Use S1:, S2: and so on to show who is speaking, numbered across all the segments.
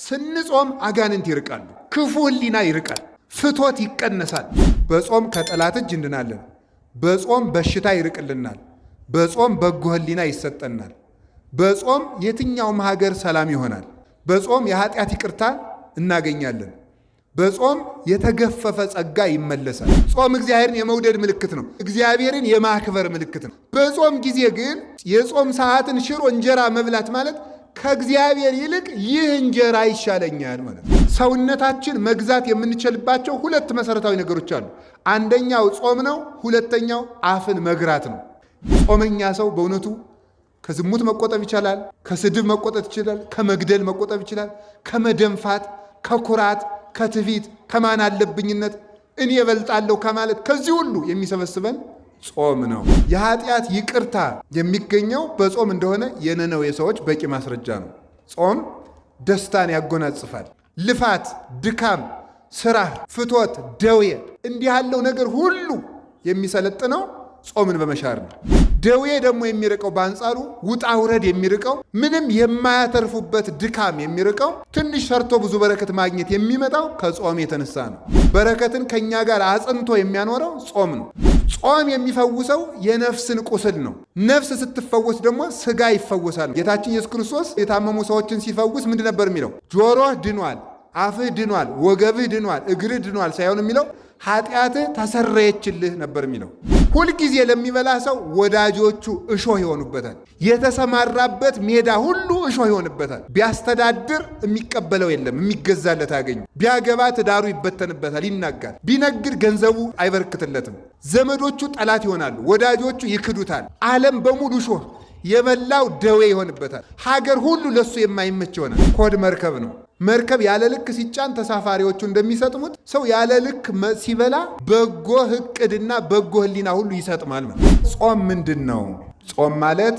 S1: ስንጾም አጋንንት ይርቃሉ፣ ክፉ ሕሊና ይርቃል፣ ፍቶት ይቀነሳል። በጾም ከጠላት እጅ እንድናለን። በጾም በሽታ ይርቅልናል። በጾም በጎ ሕሊና ይሰጠናል። በጾም የትኛውም ሀገር ሰላም ይሆናል። በጾም የኃጢአት ይቅርታ እናገኛለን። በጾም የተገፈፈ ጸጋ ይመለሳል። ጾም እግዚአብሔርን የመውደድ ምልክት ነው። እግዚአብሔርን የማክበር ምልክት ነው። በጾም ጊዜ ግን የጾም ሰዓትን ሽሮ እንጀራ መብላት ማለት ከእግዚአብሔር ይልቅ ይህ እንጀራ ይሻለኛል ማለት ነው። ሰውነታችን መግዛት የምንችልባቸው ሁለት መሰረታዊ ነገሮች አሉ። አንደኛው ጾም ነው። ሁለተኛው አፍን መግራት ነው። ጾመኛ ሰው በእውነቱ ከዝሙት መቆጠብ ይቻላል። ከስድብ መቆጠብ ይችላል። ከመግደል መቆጠብ ይችላል። ከመደንፋት፣ ከኩራት፣ ከትዕቢት፣ ከማን አለብኝነት፣ እኔ እበልጣለሁ ከማለት ከዚህ ሁሉ የሚሰበስበን ጾም ነው። የኃጢአት ይቅርታ የሚገኘው በጾም እንደሆነ የነነዌ ሰዎች በቂ ማስረጃ ነው። ጾም ደስታን ያጎናጽፋል። ልፋት፣ ድካም፣ ስራ፣ ፍቶት፣ ደዌ እንዲህ ያለው ነገር ሁሉ የሚሰለጥነው ጾምን በመሻር ነው። ደዌ ደግሞ የሚርቀው በአንጻሩ ውጣ ውረድ የሚርቀው ምንም የማያተርፉበት ድካም የሚርቀው ትንሽ ሰርቶ ብዙ በረከት ማግኘት የሚመጣው ከጾም የተነሳ ነው። በረከትን ከእኛ ጋር አጽንቶ የሚያኖረው ጾም ነው። ጾም የሚፈውሰው የነፍስን ቁስል ነው። ነፍስ ስትፈወስ ደግሞ ስጋ ይፈወሳል። ጌታችን ኢየሱስ ክርስቶስ የታመሙ ሰዎችን ሲፈውስ ምንድን ነበር የሚለው? ጆሮህ ድኗል፣ አፍህ ድኗል፣ ወገብህ ድኗል፣ እግርህ ድኗል ሳይሆን የሚለው ኃጢአትህ ተሰረየችልህ ነበር የሚለው። ሁልጊዜ ለሚበላ ሰው ወዳጆቹ እሾህ ይሆኑበታል። የተሰማራበት ሜዳ ሁሉ እሾህ ይሆንበታል። ቢያስተዳድር የሚቀበለው የለም፣ የሚገዛለት አያገኝም። ቢያገባ ትዳሩ ይበተንበታል፣ ይናጋል። ቢነግድ ገንዘቡ አይበረክትለትም። ዘመዶቹ ጠላት ይሆናሉ፣ ወዳጆቹ ይክዱታል። ዓለም በሙሉ እሾህ የበላው ደዌ ይሆንበታል። ሀገር ሁሉ ለሱ የማይመች ይሆናል። ሆድ መርከብ ነው። መርከብ ያለ ልክ ሲጫን ተሳፋሪዎቹ እንደሚሰጥሙት ሰው ያለ ልክ ሲበላ በጎ እቅድና በጎ ሕሊና ሁሉ ይሰጥማል። ማለት ጾም ምንድን ነው? ጾም ማለት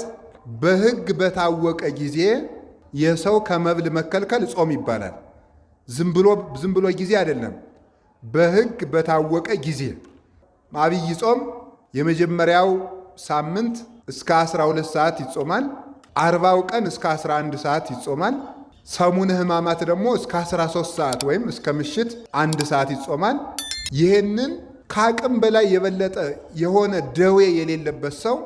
S1: በሕግ በታወቀ ጊዜ የሰው ከመብል መከልከል ጾም ይባላል። ዝም ብሎ ጊዜ አይደለም። በሕግ በታወቀ ጊዜ አብይ ጾም የመጀመሪያው ሳምንት እስከ 12 ሰዓት ይጾማል። 40ው ቀን እስከ 11 ሰዓት ይጾማል። ሰሙነ ሕማማት ደግሞ እስከ 13 ሰዓት ወይም እስከ ምሽት 1 ሰዓት ይጾማል። ይህንን ከአቅም በላይ የበለጠ የሆነ ደዌ የሌለበት ሰው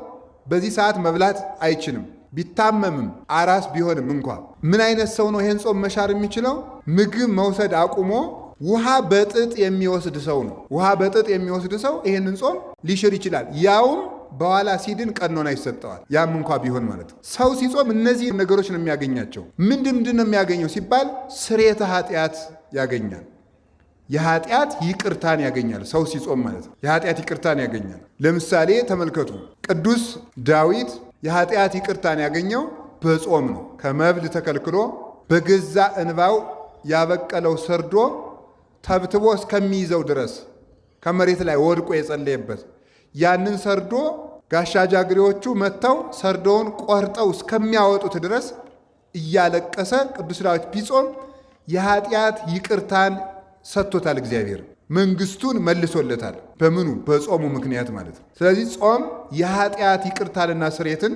S1: በዚህ ሰዓት መብላት አይችልም። ቢታመምም አራስ ቢሆንም እንኳ። ምን አይነት ሰው ነው ይህን ጾም መሻር የሚችለው? ምግብ መውሰድ አቁሞ ውሃ በጥጥ የሚወስድ ሰው ነው። ውሃ በጥጥ የሚወስድ ሰው ይህንን ጾም ሊሽር ይችላል። ያውም በኋላ ሲድን ቀኖና ይሰጠዋል። ያም እንኳ ቢሆን ማለት ነው። ሰው ሲጾም እነዚህ ነገሮች ነው የሚያገኛቸው። ምንድን ምንድን ነው የሚያገኘው ሲባል ስርየተ ኃጢአት ያገኛል። የኃጢአት ይቅርታን ያገኛል። ሰው ሲጾም ማለት ነው የኃጢአት ይቅርታን ያገኛል። ለምሳሌ ተመልከቱ፣ ቅዱስ ዳዊት የኃጢአት ይቅርታን ያገኘው በጾም ነው። ከመብል ተከልክሎ በገዛ እንባው ያበቀለው ሰርዶ ተብትቦ እስከሚይዘው ድረስ ከመሬት ላይ ወድቆ የጸለየበት ያንን ሰርዶ ጋሻ ጃግሬዎቹ መጥተው ሰርዶውን ቆርጠው እስከሚያወጡት ድረስ እያለቀሰ ቅዱስ ዳዊት ቢጾም የኃጢአት ይቅርታን ሰጥቶታል። እግዚአብሔር መንግስቱን መልሶለታል። በምኑ? በጾሙ ምክንያት ማለት ነው። ስለዚህ ጾም የኃጢአት ይቅርታንና ስርየትን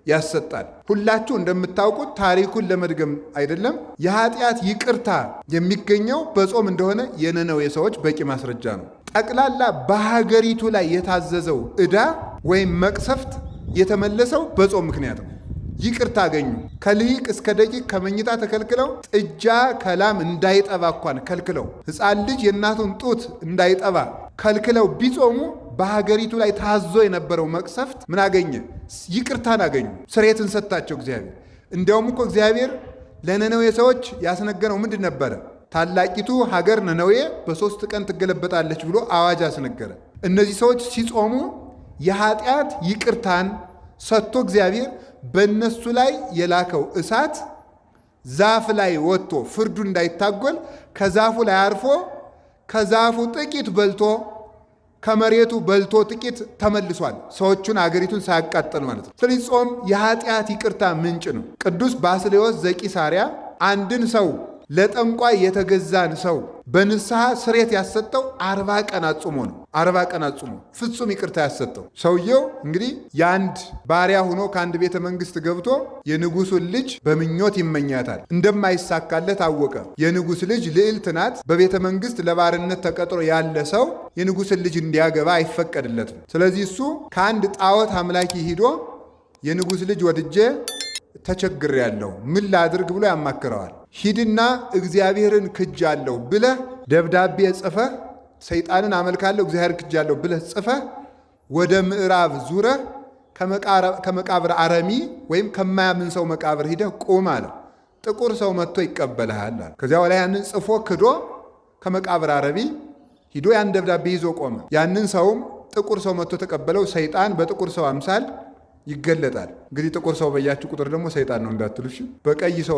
S1: ያሰጣል። ሁላችሁ እንደምታውቁት ታሪኩን ለመድገም አይደለም፣ የኃጢአት ይቅርታ የሚገኘው በጾም እንደሆነ የነነዌ ሰዎች በቂ ማስረጃ ነው። ጠቅላላ በሀገሪቱ ላይ የታዘዘው ዕዳ ወይም መቅሰፍት የተመለሰው በጾም ምክንያት ነው። ይቅርታ አገኙ። ከልሂቅ እስከ ደቂቅ ከመኝታ ተከልክለው ጥጃ ከላም እንዳይጠባ እንኳን ከልክለው፣ ሕፃን ልጅ የእናቱን ጡት እንዳይጠባ ከልክለው ቢጾሙ በሀገሪቱ ላይ ታዞ የነበረው መቅሰፍት ምን አገኘ? ይቅርታን አገኙ። ስርየትን ሰጣቸው እግዚአብሔር። እንዲያውም እኮ እግዚአብሔር ለነነዌ ሰዎች ያስነገረው ምንድን ነበረ? ታላቂቱ ሀገር ነነዌ በ3 ቀን ትገለበጣለች ብሎ አዋጅ አስነገረ። እነዚህ ሰዎች ሲጾሙ የኃጢአት ይቅርታን ሰጥቶ እግዚአብሔር በእነሱ ላይ የላከው እሳት ዛፍ ላይ ወጥቶ ፍርዱ እንዳይታጎል ከዛፉ ላይ አርፎ ከዛፉ ጥቂት በልቶ ከመሬቱ በልቶ ጥቂት ተመልሷል። ሰዎቹን አገሪቱን ሳያቃጥል ማለት ነው። ስለዚህ ጾም የኃጢአት ይቅርታ ምንጭ ነው። ቅዱስ ባስልዮስ ዘቂሳርያ አንድን ሰው ለጠንቋይ የተገዛን ሰው በንስሐ ስርየት ያሰጠው 40 ቀን አጽሞ ነው። 40 ቀን አጽሞ ፍጹም ይቅርታ ያሰጠው ሰውየው እንግዲህ የአንድ ባሪያ ሆኖ ከአንድ ቤተ መንግስት ገብቶ የንጉሱን ልጅ በምኞት ይመኛታል። እንደማይሳካለት አወቀ። የንጉስ ልጅ ልዕልት ናት። በቤተ መንግስት ለባርነት ተቀጥሮ ያለ ሰው የንጉስን ልጅ እንዲያገባ አይፈቀድለትም። ስለዚህ እሱ ከአንድ ጣዖት አምላኪ ሂዶ የንጉስ ልጅ ወድጄ ተቸግሬያለሁ፣ ምን ላድርግ ብሎ ያማክረዋል። ሂድና እግዚአብሔርን ክጃለሁ ብለህ ደብዳቤ ጽፈህ፣ ሰይጣንን አመልካለሁ እግዚአብሔርን ክጃለሁ ብለህ ጽፈህ ወደ ምዕራብ ዙረህ ከመቃብር አረሚ ወይም ከማያምን ሰው መቃብር ሂደህ ቁም አለው። ጥቁር ሰው መጥቶ ይቀበልሃል አለ። ከዚያ በኋላ ያንን ጽፎ ክዶ ከመቃብር አረቢ ሂዶ ያን ደብዳቤ ይዞ ቆመ። ያንን ሰውም ጥቁር ሰው መጥቶ ተቀበለው። ሰይጣን በጥቁር ሰው አምሳል ይገለጣል። እንግዲህ ጥቁር ሰው በያችሁ ቁጥር ደግሞ ሰይጣን ነው እንዳትሉ እሺ። በቀይ ሰው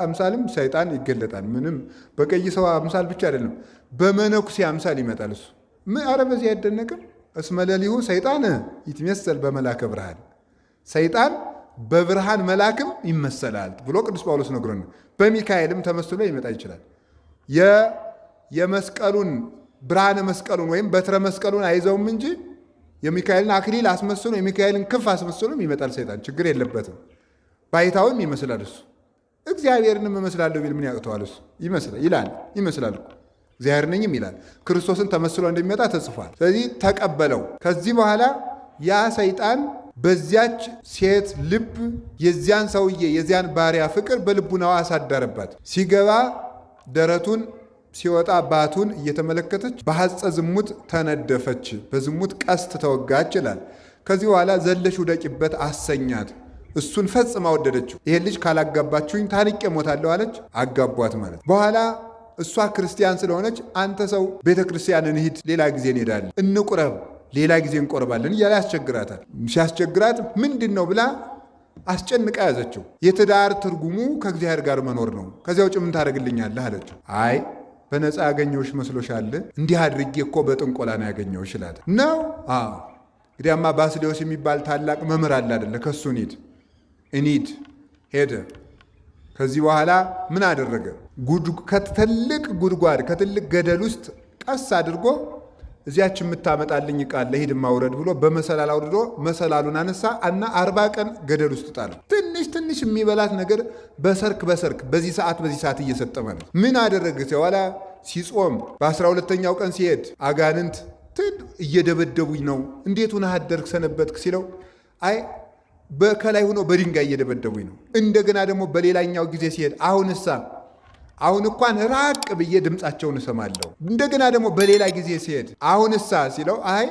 S1: አምሳልም ሰይጣን ይገለጣል። ምንም በቀይ ሰው አምሳል ብቻ አይደለም፣ በመነኩሴ አምሳል ይመጣል። እሱ ምን አረ በዚህ አይደነቅም። እስመ ለሊሁ ሰይጣን ይትመሰል በመላከ ብርሃን፣ ሰይጣን በብርሃን መላክም ይመሰላል ብሎ ቅዱስ ጳውሎስ ነግሮን፣ በሚካኤልም ተመስሎ ይመጣ ይችላል። የመስቀሉን ብርሃነ መስቀሉን ወይም በትረ መስቀሉን አይዘውም እንጂ የሚካኤልን አክሊል አስመስሎ የሚካኤልን ክንፍ አስመስሎም ይመጣል ሰይጣን። ችግር የለበትም። ባይታውም ይመስላል እሱ። እግዚአብሔርንም እመስላለሁ ቢል ምን ያቅተዋል? እሱ ይመስላል ይላል፣ ይመስላል እኮ እግዚአብሔር ነኝም ይላል። ክርስቶስን ተመስሎ እንደሚመጣ ተጽፏል። ስለዚህ ተቀበለው። ከዚህ በኋላ ያ ሰይጣን በዚያች ሴት ልብ የዚያን ሰውዬ የዚያን ባሪያ ፍቅር በልቡናዋ አሳደረባት። ሲገባ ደረቱን ሲወጣ ባቱን እየተመለከተች በሐፀ ዝሙት ተነደፈች፣ በዝሙት ቀስት ተወጋች ይላል። ከዚህ በኋላ ዘለሽ ውደቂበት አሰኛት። እሱን ፈጽማ ወደደችው። ይሄን ልጅ ካላጋባችሁኝ ታንቄ እሞታለሁ አለች። አጋቧት ማለት። በኋላ እሷ ክርስቲያን ስለሆነች አንተ ሰው ቤተ ክርስቲያን እንሂድ፣ ሌላ ጊዜ እንሄዳለን፣ እንቁረብ፣ ሌላ ጊዜ እንቆርባለን እያለ ያስቸግራታል። ሲያስቸግራት ምንድን ነው ብላ አስጨንቃ ያዘችው። የትዳር ትርጉሙ ከእግዚአብሔር ጋር መኖር ነው፣ ከዚያ ውጭ ምን ታደርግልኛለህ አለችው። አይ በነፃ ያገኘሁሽ መስሎሻል? እንዲህ አድርጌ እኮ በጥንቆላ ነው ያገኘሁሽ ይላታል። ነው? አዎ። እንግዲያማ ባስሌዎስ የሚባል ታላቅ መምህር አለ አይደለ? ከሱ እንሂድ እንሂድ። ሄደ። ከዚህ በኋላ ምን አደረገ? ከትልቅ ጉድጓድ ከትልቅ ገደል ውስጥ ቀስ አድርጎ እዚያች የምታመጣልኝ ዕቃ አለ ሂድ ማውረድ ብሎ በመሰላል አውርዶ መሰላሉን አነሳ እና 40 ቀን ገደል ውስጥ ጣለው። ትንሽ ትንሽ የሚበላት ነገር በሰርክ በሰርክ በዚህ ሰዓት በዚህ ሰዓት እየሰጠ ማለት። ምን አደረገ? በኋላ ሲጾም በ12ኛው ቀን ሲሄድ አጋንንት እየደበደቡኝ ነው፣ እንዴት ሆነህ አደርክ ሰነበትክ ሲለው አይ በከላይ ሆኖ በድንጋይ እየደበደቡኝ ነው። እንደገና ደግሞ በሌላኛው ጊዜ ሲሄድ አሁንሳ አሁን እንኳን ራቅ ብዬ ድምፃቸውን እሰማለሁ። እንደገና ደግሞ በሌላ ጊዜ ሲሄድ አሁንሳ ሲለው አይ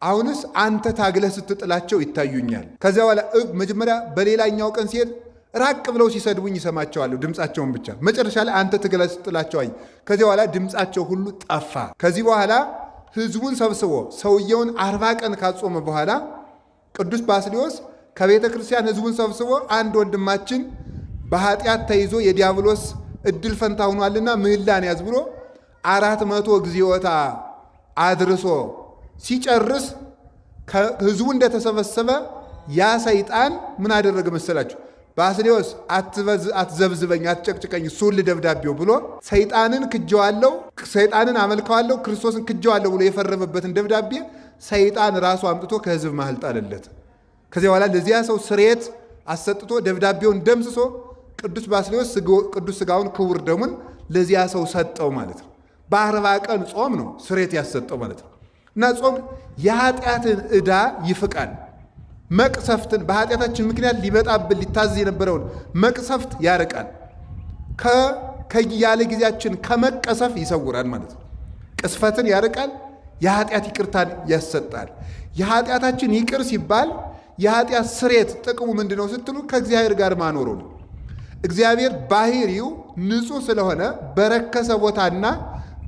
S1: አሁንስ አንተ ታግለህ ስትጥላቸው ይታዩኛል። ከዚያ በኋላ መጀመሪያ በሌላኛው ቀን ሲሄድ ራቅ ብለው ሲሰድቡኝ ይሰማቸዋለሁ ድምፃቸውን ብቻ። መጨረሻ ላይ አንተ ትግለህ ስትጥላቸው አይ ከዚያ በኋላ ድምፃቸው ሁሉ ጠፋ። ከዚህ በኋላ ህዝቡን ሰብስቦ ሰውየውን 40 ቀን ካጾመ በኋላ ቅዱስ ባስልዮስ ከቤተ ክርስቲያን ህዝቡን ሰብስቦ አንድ ወንድማችን በኃጢአት ተይዞ የዲያብሎስ እድል ፈንታ ሆኗልና ምህላን ያዝ ብሎ 400 እግዚኦታ አድርሶ ሲጨርስ ህዝቡ እንደተሰበሰበ ያ ሰይጣን ምን አደረገ መሰላችሁ? ባስልዮስ አትዘብዝበኝ፣ አትጨቅጭቀኝ፣ እሱን ልደብዳቤው ብሎ ሰይጣንን ክጀዋለሁ፣ ሰይጣንን አመልከዋለሁ፣ ክርስቶስን ክጀዋለሁ ብሎ የፈረመበትን ደብዳቤ ሰይጣን ራሱ አምጥቶ ከህዝብ መሃል ጣለለት። ከዚያ በኋላ ለዚያ ሰው ስርየት አሰጥቶ ደብዳቤውን ደምስሶ ቅዱስ ባስልዮስ ቅዱስ ስጋውን ክቡር ደሙን ለዚያ ሰው ሰጠው ማለት ነው። በ40 ቀን ጾም ነው ስርየት ያሰጠው ማለት ነው። እና ጾም የኃጢአትን ዕዳ ይፍቃል። መቅሰፍትን በኃጢአታችን ምክንያት ሊመጣብን ሊታዘዝ የነበረውን መቅሰፍት ያርቃል። ያለ ጊዜያችን ከመቀሰፍ ይሰውራል ማለት ነው። ቅስፈትን ያርቃል። የኃጢአት ይቅርታን ያሰጣል። የኃጢአታችን ይቅር ሲባል የኃጢአት ስርየት ጥቅሙ ምንድነው ስትሉ ከእግዚአብሔር ጋር ማኖሩ ነው። እግዚአብሔር ባህሪው ንጹህ ስለሆነ በረከሰ ቦታና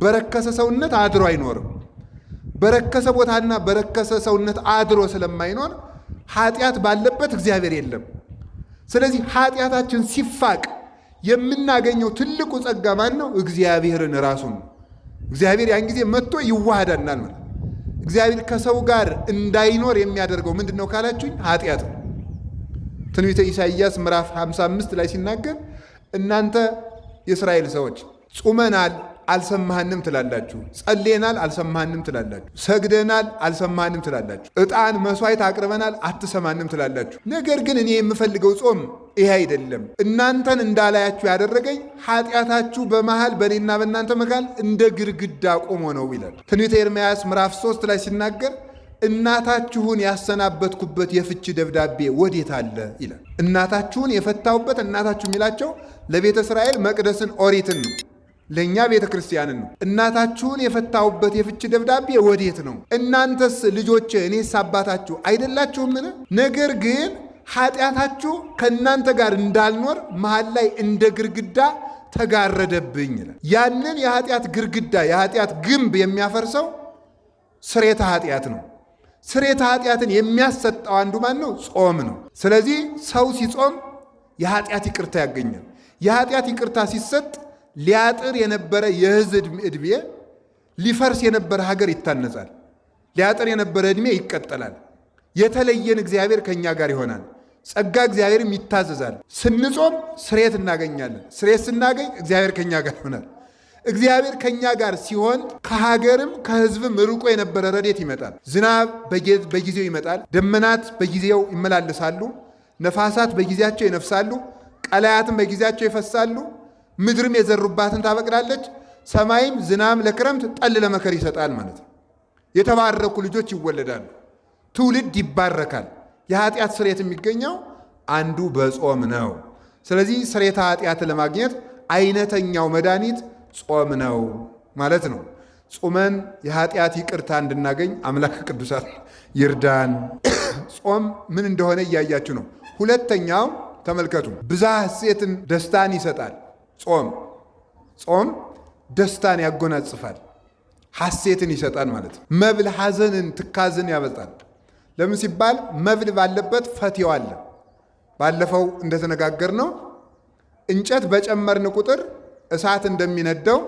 S1: በረከሰ ሰውነት አድሮ አይኖርም። በረከሰ ቦታና በረከሰ ሰውነት አድሮ ስለማይኖር ኃጢአት ባለበት እግዚአብሔር የለም። ስለዚህ ኃጢአታችን ሲፋቅ የምናገኘው ትልቁ ጸጋ ማን ነው? እግዚአብሔርን ራሱን። እግዚአብሔር ያን ጊዜ መጥቶ ይዋሃዳናል ማለት። እግዚአብሔር ከሰው ጋር እንዳይኖር የሚያደርገው ምንድነው ካላችሁኝ ኃጢአት ነው። ትንቢተ ኢሳይያስ ምዕራፍ 55 ላይ ሲናገር እናንተ የእስራኤል ሰዎች ጾመናል፣ አልሰማህንም ትላላችሁ። ጸልየናል አልሰማህንም ትላላችሁ። ሰግደናል አልሰማህንም ትላላችሁ። ዕጣን መስዋዕት አቅርበናል አትሰማንም ትላላችሁ። ነገር ግን እኔ የምፈልገው ጾም ይሄ አይደለም። እናንተን እንዳላያችሁ ያደረገኝ ኃጢአታችሁ በመሃል በእኔና በእናንተ መካከል እንደ ግድግዳ ቆሞ ነው ይላል። ትንቢተ ኤርምያስ ምዕራፍ 3 ላይ ሲናገር እናታችሁን ያሰናበትኩበት የፍቺ ደብዳቤ ወዴት አለ ይላል። እናታችሁን የፈታሁበት እናታችሁ የሚላቸው ለቤተ እስራኤል መቅደስን ኦሪትን ነው፣ ለእኛ ቤተ ክርስቲያንን ነው። እናታችሁን የፈታሁበት የፍቺ ደብዳቤ ወዴት ነው? እናንተስ ልጆቼ እኔስ አባታችሁ አይደላችሁምን? ነገር ግን ኃጢአታችሁ ከእናንተ ጋር እንዳልኖር መሃል ላይ እንደ ግድግዳ ተጋረደብኝ ይላል። ያንን የኃጢአት ግድግዳ የኃጢአት ግንብ የሚያፈርሰው ስርየተ ኃጢአት ነው። ስርየተ ኃጢአትን የሚያሰጠው አንዱ ማን ነው? ጾም ነው። ስለዚህ ሰው ሲጾም የኃጢአት ይቅርታ ያገኛል። የኃጢአት ይቅርታ ሲሰጥ ሊያጥር የነበረ የሕዝብ ዕድሜ፣ ሊፈርስ የነበረ ሀገር ይታነጻል። ሊያጥር የነበረ ዕድሜ ይቀጠላል። የተለየን እግዚአብሔር ከእኛ ጋር ይሆናል። ጸጋ እግዚአብሔርም ይታዘዛል። ስንጾም ስርየት እናገኛለን። ስርየት ስናገኝ እግዚአብሔር ከእኛ ጋር ይሆናል። እግዚአብሔር ከኛ ጋር ሲሆን ከሀገርም ከሕዝብም ርቆ የነበረ ረድኤት ይመጣል። ዝናብ በጊዜው ይመጣል። ደመናት በጊዜው ይመላለሳሉ። ነፋሳት በጊዜያቸው ይነፍሳሉ። ቀላያትም በጊዜያቸው ይፈሳሉ። ምድርም የዘሩባትን ታበቅላለች። ሰማይም ዝናብ ለክረምት ጠል ለመከር ይሰጣል ማለት ነው። የተባረኩ ልጆች ይወለዳሉ። ትውልድ ይባረካል። የኃጢአት ስርየት የሚገኘው አንዱ በጾም ነው። ስለዚህ ስርየተ ኃጢአት ለማግኘት አይነተኛው መድኃኒት ጾም ነው ማለት ነው። ጾመን የኃጢአት ይቅርታ እንድናገኝ አምላክ ቅዱሳን ይርዳን። ጾም ምን እንደሆነ እያያችሁ ነው። ሁለተኛው ተመልከቱ፣ ብዝሃ ሐሴትን ደስታን ይሰጣል። ጾም ደስታን ያጎናጽፋል፣ ሐሴትን ይሰጣል ማለት ነው። መብል ሐዘንን ትካዝን ያበልጣል። ለምን ሲባል መብል ባለበት ፈቴው አለ። ባለፈው እንደተነጋገርነው እንጨት በጨመርን ቁጥር እሳት እንደሚነደው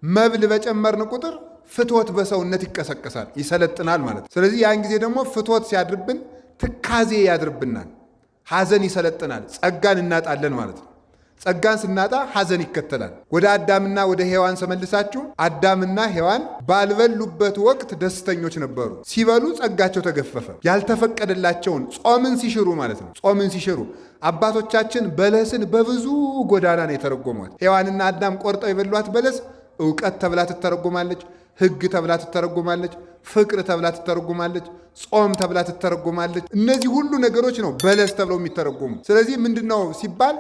S1: መብል በጨመርን ቁጥር ፍትወት በሰውነት ይቀሰቀሳል፣ ይሰለጥናል ማለት ነው። ስለዚህ ያን ጊዜ ደግሞ ፍትወት ሲያድርብን ትካዜ ያድርብናል፣ ሐዘን ይሰለጥናል፣ ጸጋን እናጣለን ማለት ነው። ጸጋን ስናጣ ሐዘን ይከተላል። ወደ አዳምና ወደ ሔዋን ሰመልሳችሁ አዳምና ሔዋን ባልበሉበት ወቅት ደስተኞች ነበሩ። ሲበሉ ጸጋቸው ተገፈፈ። ያልተፈቀደላቸውን ጾምን ሲሽሩ ማለት ነው። ጾምን ሲሽሩ አባቶቻችን በለስን በብዙ ጎዳና ነው የተረጎሟት። ሔዋንና አዳም ቆርጠው የበሏት በለስ እውቀት ተብላ ትተረጎማለች፣ ሕግ ተብላ ትተረጎማለች፣ ፍቅር ተብላ ትተረጎማለች፣ ጾም ተብላ ትተረጎማለች። እነዚህ ሁሉ ነገሮች ነው በለስ ተብለው የሚተረጎሙ። ስለዚህ ምንድነው ሲባል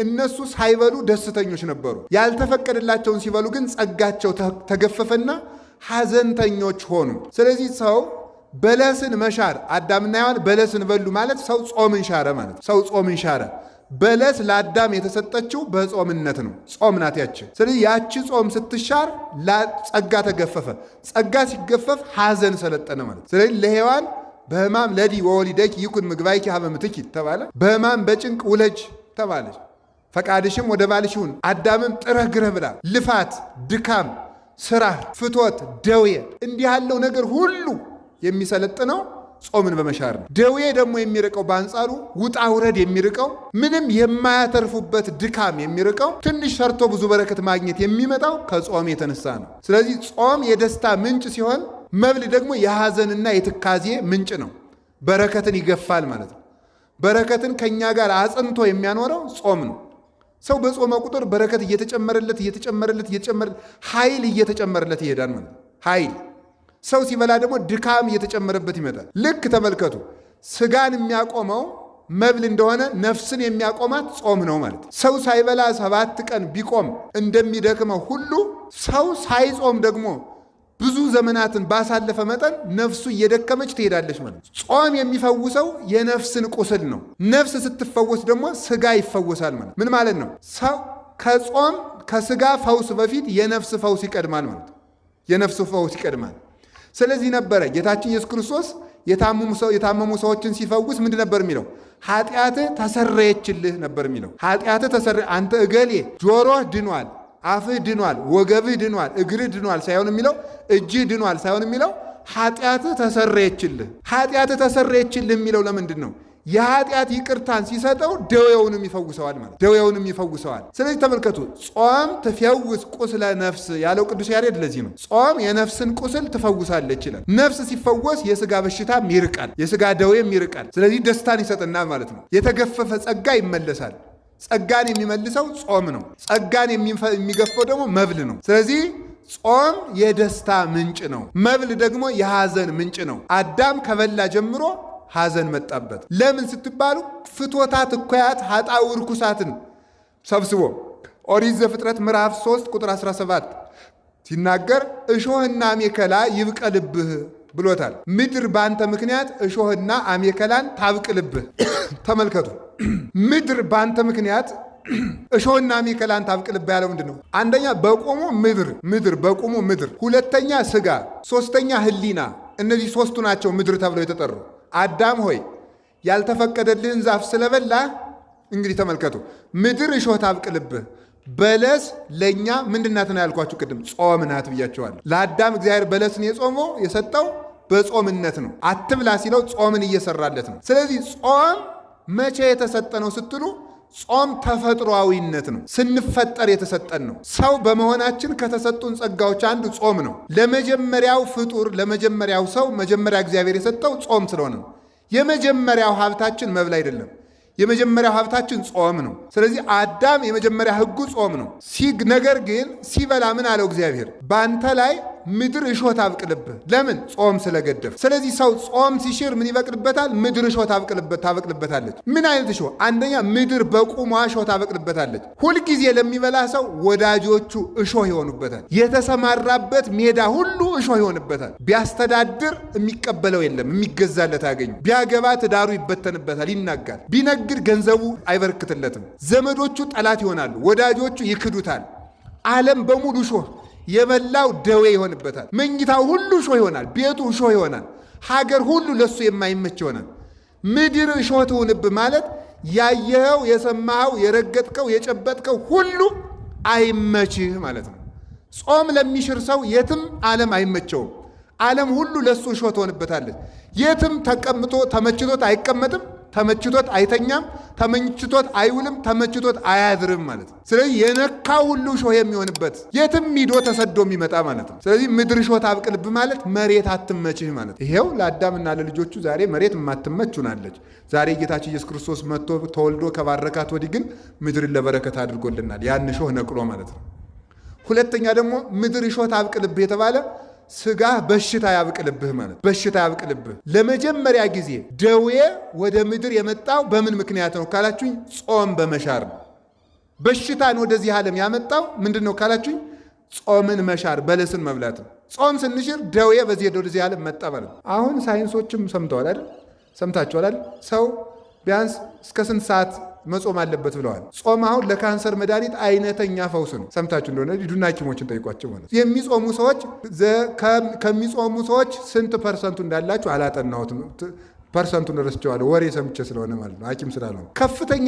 S1: እነሱ ሳይበሉ ደስተኞች ነበሩ። ያልተፈቀደላቸውን ሲበሉ ግን ጸጋቸው ተገፈፈና ሐዘንተኞች ሆኑ። ስለዚህ ሰው በለስን መሻር አዳምና ሔዋን በለስን በሉ ማለት ሰው ጾምን ሻረ ማለት ሰው ጾምን ሻረ። በለስ ለአዳም የተሰጠችው በጾምነት ነው። ጾም ናት ያቺ። ስለዚህ ያቺ ጾም ስትሻር ጸጋ ተገፈፈ። ጸጋ ሲገፈፍ ሐዘን ሰለጠነ ማለት። ስለዚህ ለሔዋን በሕማም ለዲ ወወሊደኪ ይኩን ምግባይኪ ሀበ ምትኪ ተባለ። በሕማም በጭንቅ ውለጅ ተባለች። ፈቃድሽም ወደ ባልሽ ይሁን። አዳምም ጥረህ ግረህ ብላ። ልፋት፣ ድካም፣ ስራ፣ ፍትወት፣ ደዌ እንዲህ ያለው ነገር ሁሉ የሚሰለጥነው ጾምን በመሻር ነው። ደዌ ደግሞ የሚርቀው በአንጻሩ ውጣ ውረድ የሚርቀው ምንም የማያተርፉበት ድካም የሚርቀው ትንሽ ሰርቶ ብዙ በረከት ማግኘት የሚመጣው ከጾም የተነሳ ነው። ስለዚህ ጾም የደስታ ምንጭ ሲሆን፣ መብል ደግሞ የሐዘንና የትካዜ ምንጭ ነው። በረከትን ይገፋል ማለት ነው። በረከትን ከኛ ጋር አጽንቶ የሚያኖረው ጾም ነው። ሰው በጾመ ቁጥር በረከት እየተጨመረለት እየተጨመረለት እየተጨመረለት ኃይል እየተጨመረለት ይሄዳል ማለት ነው። ኃይል ሰው ሲበላ ደግሞ ድካም እየተጨመረበት ይመጣል። ልክ ተመልከቱ፣ ስጋን የሚያቆመው መብል እንደሆነ ነፍስን የሚያቆማት ጾም ነው ማለት ነው። ሰው ሳይበላ 7 ቀን ቢቆም እንደሚደክመው ሁሉ ሰው ሳይጾም ደግሞ ብዙ ዘመናትን ባሳለፈ መጠን ነፍሱ እየደከመች ትሄዳለች ማለት ነው። ጾም የሚፈውሰው የነፍስን ቁስል ነው። ነፍስ ስትፈወስ ደግሞ ስጋ ይፈወሳል ማለት ምን ማለት ነው? ሰው ከጾም ከስጋ ፈውስ በፊት የነፍስ ፈውስ ይቀድማል ማለት ነው። የነፍስ ፈውስ ይቀድማል። ስለዚህ ነበረ ጌታችን ኢየሱስ ክርስቶስ የታመሙ ሰዎችን ሲፈውስ ምንድን ነበር የሚለው? ኃጢአትህ ተሰረየችልህ ነበር የሚለው። ኃጢአትህ ተሰረ አንተ እገሌ ጆሮህ ድኗል፣ አፍህ ድኗል፣ ወገብህ ድኗል፣ እግርህ ድኗል ሳይሆን የሚለው እጅህ ድኗል ሳይሆን የሚለው ኃጢአትህ ተሰረየችልህ። ኃጢአትህ ተሰረየችልህ የሚለው ለምንድን ነው? የኃጢአት ይቅርታን ሲሰጠው ደዌውንም ይፈውሰዋል ማለት ደዌውንም ይፈውሰዋል። ስለዚህ ተመልከቱ፣ ጾም ትፈውስ ቁስለ ነፍስ ያለው ቅዱስ ያሬድ ለዚህ ነው። ጾም የነፍስን ቁስል ትፈውሳለች ይላል። ነፍስ ሲፈወስ የስጋ በሽታም ይርቃል፣ የስጋ ደዌም ይርቃል። ስለዚህ ደስታን ይሰጥናል ማለት ነው። የተገፈፈ ጸጋ ይመለሳል። ጸጋን የሚመልሰው ጾም ነው። ጸጋን የሚገፈው ደግሞ መብል ነው። ስለዚህ ጾም የደስታ ምንጭ ነው። መብል ደግሞ የሐዘን ምንጭ ነው። አዳም ከበላ ጀምሮ ሐዘን መጣበት። ለምን ስትባሉ ፍትወታት፣ እኩያት፣ ኃጣው ርኩሳትን ሰብስቦ ኦሪት ዘፍጥረት ምዕራፍ 3 ቁጥር 17 ሲናገር እሾህና አሜከላ ይብቀልብህ ብሎታል። ምድር በአንተ ምክንያት እሾህና አሜከላን ታብቅልብህ። ተመልከቱ፣ ምድር በአንተ ምክንያት እሾህና አሜከላን ታብቅልብህ ያለው ምንድን ነው? አንደኛ በቁሙ ምድር ምድር በቁሙ ምድር፣ ሁለተኛ ስጋ፣ ሶስተኛ ሕሊና። እነዚህ ሶስቱ ናቸው ምድር ተብለው የተጠሩ። አዳም ሆይ ያልተፈቀደልህን ዛፍ ስለበላህ፣ እንግዲህ ተመልከቱ፣ ምድር እሾህ ታብቅልብህ። በለስ ለእኛ ምንድናት ነው ያልኳችሁ ቅድም? ጾም ናት ብያቸዋለሁ። ለአዳም እግዚአብሔር በለስን የጾመው የሰጠው በጾምነት ነው። አትብላ ሲለው ጾምን እየሰራለት ነው። ስለዚህ ጾም መቼ የተሰጠ ነው ስትሉ ጾም ተፈጥሯዊነት ነው። ስንፈጠር የተሰጠን ነው። ሰው በመሆናችን ከተሰጡን ጸጋዎች አንዱ ጾም ነው። ለመጀመሪያው ፍጡር ለመጀመሪያው ሰው መጀመሪያ እግዚአብሔር የሰጠው ጾም ስለሆነ ነው። የመጀመሪያው ሀብታችን መብል አይደለም። የመጀመሪያው ሀብታችን ጾም ነው። ስለዚህ አዳም የመጀመሪያ ሕጉ ጾም ነው። ነገር ግን ሲበላ ምን አለው እግዚአብሔር? በአንተ ላይ ምድር እሾህ ታብቅልብህ። ለምን? ጾም ስለገደፍ። ስለዚህ ሰው ጾም ሲሽር ምን ይበቅልበታል? ምድር እሾህ ታበቅልበታለች። ምን አይነት እሾህ? አንደኛ ምድር በቁሟ እሾህ ታበቅልበታለች። ሁልጊዜ ለሚበላ ሰው ወዳጆቹ እሾህ ይሆኑበታል። የተሰማራበት ሜዳ ሁሉ እሾህ ይሆንበታል። ቢያስተዳድር የሚቀበለው የለም፣ የሚገዛለት አያገኝም። ቢያገባ ትዳሩ ይበተንበታል፣ ይናጋል። ቢነግድ ገንዘቡ አይበረክትለትም። ዘመዶቹ ጠላት ይሆናሉ፣ ወዳጆቹ ይክዱታል። ዓለም በሙሉ እሾህ የበላው ደዌ ይሆንበታል። መኝታው ሁሉ እሾህ ይሆናል። ቤቱ እሾህ ይሆናል። ሀገር ሁሉ ለሱ የማይመች ይሆናል። ምድር እሾህ ትሁንብህ ማለት ያየኸው፣ የሰማኸው፣ የረገጥከው፣ የጨበጥከው ሁሉ አይመችህ ማለት ነው። ጾም ለሚሽር ሰው የትም ዓለም አይመቸውም። ዓለም ሁሉ ለሱ እሾህ ትሆንበታለች። የትም ተቀምጦ ተመችቶት አይቀመጥም። ተመችቶት አይተኛም። ተመችቶት አይውልም። ተመችቶት አያድርም ማለት ነው። ስለዚህ የነካው ሁሉ እሾህ የሚሆንበት የትም ሂዶ ተሰዶ የሚመጣ ማለት ነው። ስለዚህ ምድር እሾህ ታብቅልብህ ማለት መሬት አትመችህ ማለት ነው። ይሄው ለአዳምና ለልጆቹ ዛሬ መሬት የማትመች ሆናለች። ዛሬ ጌታችን ኢየሱስ ክርስቶስ መጥቶ ተወልዶ ከባረካት ወዲህ ግን ምድርን ለበረከት አድርጎልናል። ያን እሾህ ነቅሎ ማለት ነው። ሁለተኛ ደግሞ ምድር እሾህ ታብቅልብህ የተባለ ስጋ በሽታ ያብቅልብህ ማለት በሽታ ያብቅልብህ። ለመጀመሪያ ጊዜ ደዌ ወደ ምድር የመጣው በምን ምክንያት ነው ካላችሁኝ፣ ጾም በመሻር ነው። በሽታን ወደዚህ ዓለም ያመጣው ምንድን ነው ካላችሁኝ፣ ጾምን መሻር፣ በለስን መብላት ነው። ጾም ስንሽር ደዌ በዚህ ወደዚህ ዓለም መጣ ማለት ነው። አሁን ሳይንሶችም ሰምተዋል አይደል? ሰምታችኋል አይደል? ሰው ቢያንስ እስከ ስንት ሰዓት መጾም አለበት ብለዋል። ጾም አሁን ለካንሰር መድኃኒት አይነተኛ ፈውስ ነው። ሰምታችሁ እንደሆነ ሂዱና ሐኪሞችን ጠይቋቸው ማለት የሚጾሙ ሰዎች ከሚጾሙ ሰዎች ስንት ፐርሰንቱ እንዳላችሁ አላጠናሁትም። ፐርሰንቱን ረስቼዋለሁ፣ ወሬ ሰምቼ ስለሆነ ማለት ነው፣ ሐኪም ስላልሆነ። ከፍተኛ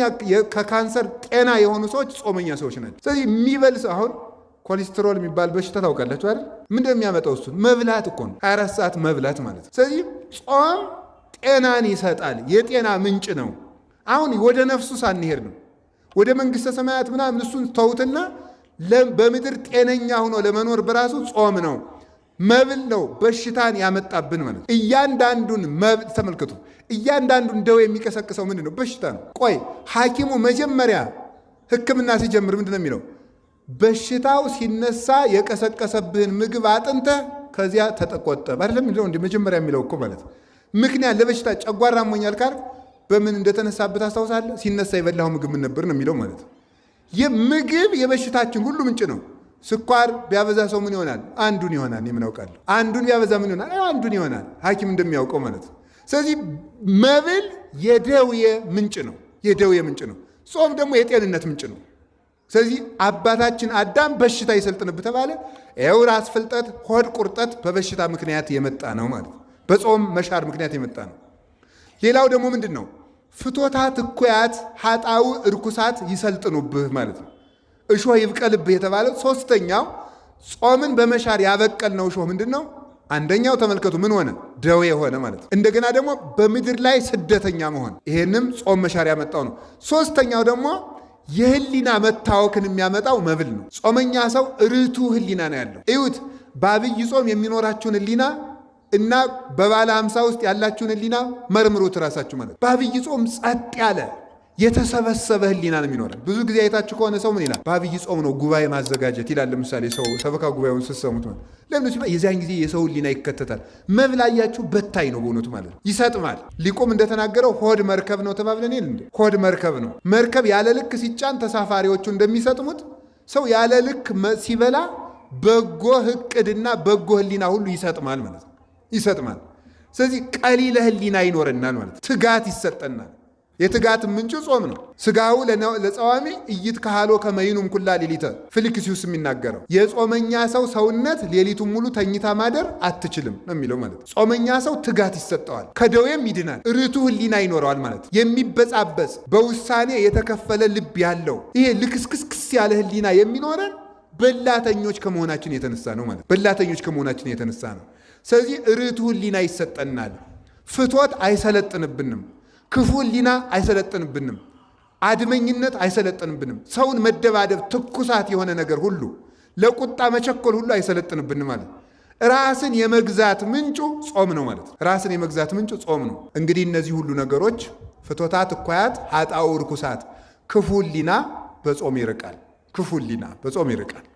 S1: ከካንሰር ጤና የሆኑ ሰዎች ጾመኛ ሰዎች ናቸው። ስለዚህ የሚበል ሰው አሁን ኮሌስትሮል የሚባል በሽታ ታውቃላችሁ አይደል? ምንድን ነው የሚያመጣው? እሱን መብላት እኮ ነው፣ 24 ሰዓት መብላት ማለት ነው። ስለዚህ ጾም ጤናን ይሰጣል፣ የጤና ምንጭ ነው። አሁን ወደ ነፍሱ ሳንሄድ ነው ወደ መንግሥተ ሰማያት ምናምን እሱን ተውትና በምድር ጤነኛ ሆኖ ለመኖር በራሱ ጾም ነው። መብል ነው በሽታን ያመጣብን ማለት ነው። እያንዳንዱን መብል ተመልከቱ። እያንዳንዱን ደዌ የሚቀሰቅሰው ምንድን ነው? በሽታ ነው። ቆይ ሐኪሙ መጀመሪያ ሕክምና ሲጀምር ምንድን ነው የሚለው? በሽታው ሲነሳ የቀሰቀሰብህን ምግብ አጥንተህ ከዚያ ተጠቆጠብ አይደለም የሚለው? እንደ መጀመሪያ የሚለው እኮ ማለት ምክንያት ለበሽታ ጨጓራ አሞኛል ካልክ በምን እንደተነሳበት አስታውሳለህ? ሲነሳ የበላኸው ምግብ ምን ነበር ነው የሚለው ማለት ነው። የምግብ የበሽታችን ሁሉ ምንጭ ነው። ስኳር ቢያበዛ ሰው ምን ይሆናል? አንዱን ይሆናል። እኔ ምን አውቃለሁ? አንዱን ቢያበዛ ምን ይሆናል? አንዱን ይሆናል። ሐኪም እንደሚያውቀው ማለት ነው። ስለዚህ መብል የደዌ ምንጭ ነው። የደዌ ምንጭ ነው። ጾም ደግሞ የጤንነት ምንጭ ነው። ስለዚህ አባታችን አዳም በሽታ ይሰልጥንብህ ተባለ። ይኸው ራስ ፍልጠት፣ ሆድ ቁርጠት በበሽታ ምክንያት የመጣ ነው ማለት ነው። በጾም መሻር ምክንያት የመጣ ነው። ሌላው ደግሞ ምንድን ነው? ፍቶታት፣ እኩያት፣ ኃጣው እርኩሳት ይሰልጥኑብህ ማለት ነው። እሾህ ይብቀልብህ የተባለው ሶስተኛው ጾምን በመሻር ያበቀልነው እሾህ ምንድን ነው? አንደኛው ተመልከቱ ምን ሆነ? ደዌ ሆነ ማለት ነው። እንደገና ደግሞ በምድር ላይ ስደተኛ መሆን፣ ይሄንም ጾም መሻር ያመጣው ነው። ሶስተኛው ደግሞ የህሊና መታወክን የሚያመጣው መብል ነው። ጾመኛ ሰው ርቱ ህሊና ነው ያለው። እዩት፣ በአብይ ጾም የሚኖራችሁን ህሊና እና በባለ 50 ውስጥ ያላችሁን ህሊና መርምሩት ራሳችሁ ማለት። በአብይ ጾም ጸጥ ያለ የተሰበሰበ ህሊና ነው የሚኖረን። ብዙ ጊዜ አይታችሁ ከሆነ ሰው ምን ይላል? በአብይ ጾም ነው ጉባኤ ማዘጋጀት ይላል። ለምሳሌ ሰው ሰበካ ጉባኤውን ስትሰሙት ማለት ለምን ሲባል የዚያን ጊዜ የሰው ህሊና ይከተታል። መብላያችሁ በታይ ነው በእውነቱ ማለት ነው፣ ይሰጥማል። ሊቁም እንደተናገረው ሆድ መርከብ ነው ተባብለን የለ እንዴ? ሆድ መርከብ ነው። መርከብ ያለ ልክ ሲጫን ተሳፋሪዎቹ እንደሚሰጥሙት ሰው ያለ ልክ ሲበላ በጎ እቅድና በጎ ህሊና ሁሉ ይሰጥማል ማለት ነው፣ ይሰጥማል። ስለዚህ ቀሊለ ህሊና ይኖረናል ማለት ነው። ትጋት ይሰጠናል። የትጋት ምንጩ ጾም ነው። ስጋው ለጸዋሚ እይት ካሃሎ ከመይኑም ኩላ ሌሊተ ፊልክስዩስ የሚናገረው የጾመኛ ሰው ሰውነት ሌሊቱን ሙሉ ተኝታ ማደር አትችልም ነው የሚለው ማለት ነው። ጾመኛ ሰው ትጋት ይሰጠዋል፣ ከደዌም ይድናል፣ ርቱ ህሊና ይኖረዋል ማለት ነው። የሚበጻበጽ በውሳኔ የተከፈለ ልብ ያለው ይሄ ልክስክስክስ ያለ ህሊና የሚኖረን በላተኞች ከመሆናችን የተነሳ ነው ማለት በላተኞች ከመሆናችን የተነሳ ነው። ስለዚህ ርቱ ህሊና ይሰጠናል። ፍትወት አይሰለጥንብንም። ክፉ ህሊና አይሰለጥንብንም። አድመኝነት አይሰለጥንብንም። ሰውን መደባደብ፣ ትኩሳት የሆነ ነገር ሁሉ፣ ለቁጣ መቸኮል ሁሉ አይሰለጥንብንም ማለት። ራስን የመግዛት ምንጩ ጾም ነው ማለት። ራስን የመግዛት ምንጩ ጾም ነው። እንግዲህ እነዚህ ሁሉ ነገሮች ፍትወታት፣ እኳያት፣ ኃጣው፣ ርኩሳት፣ ክፉ ህሊና በጾም ይርቃል። ክፉ ህሊና በጾም ይርቃል።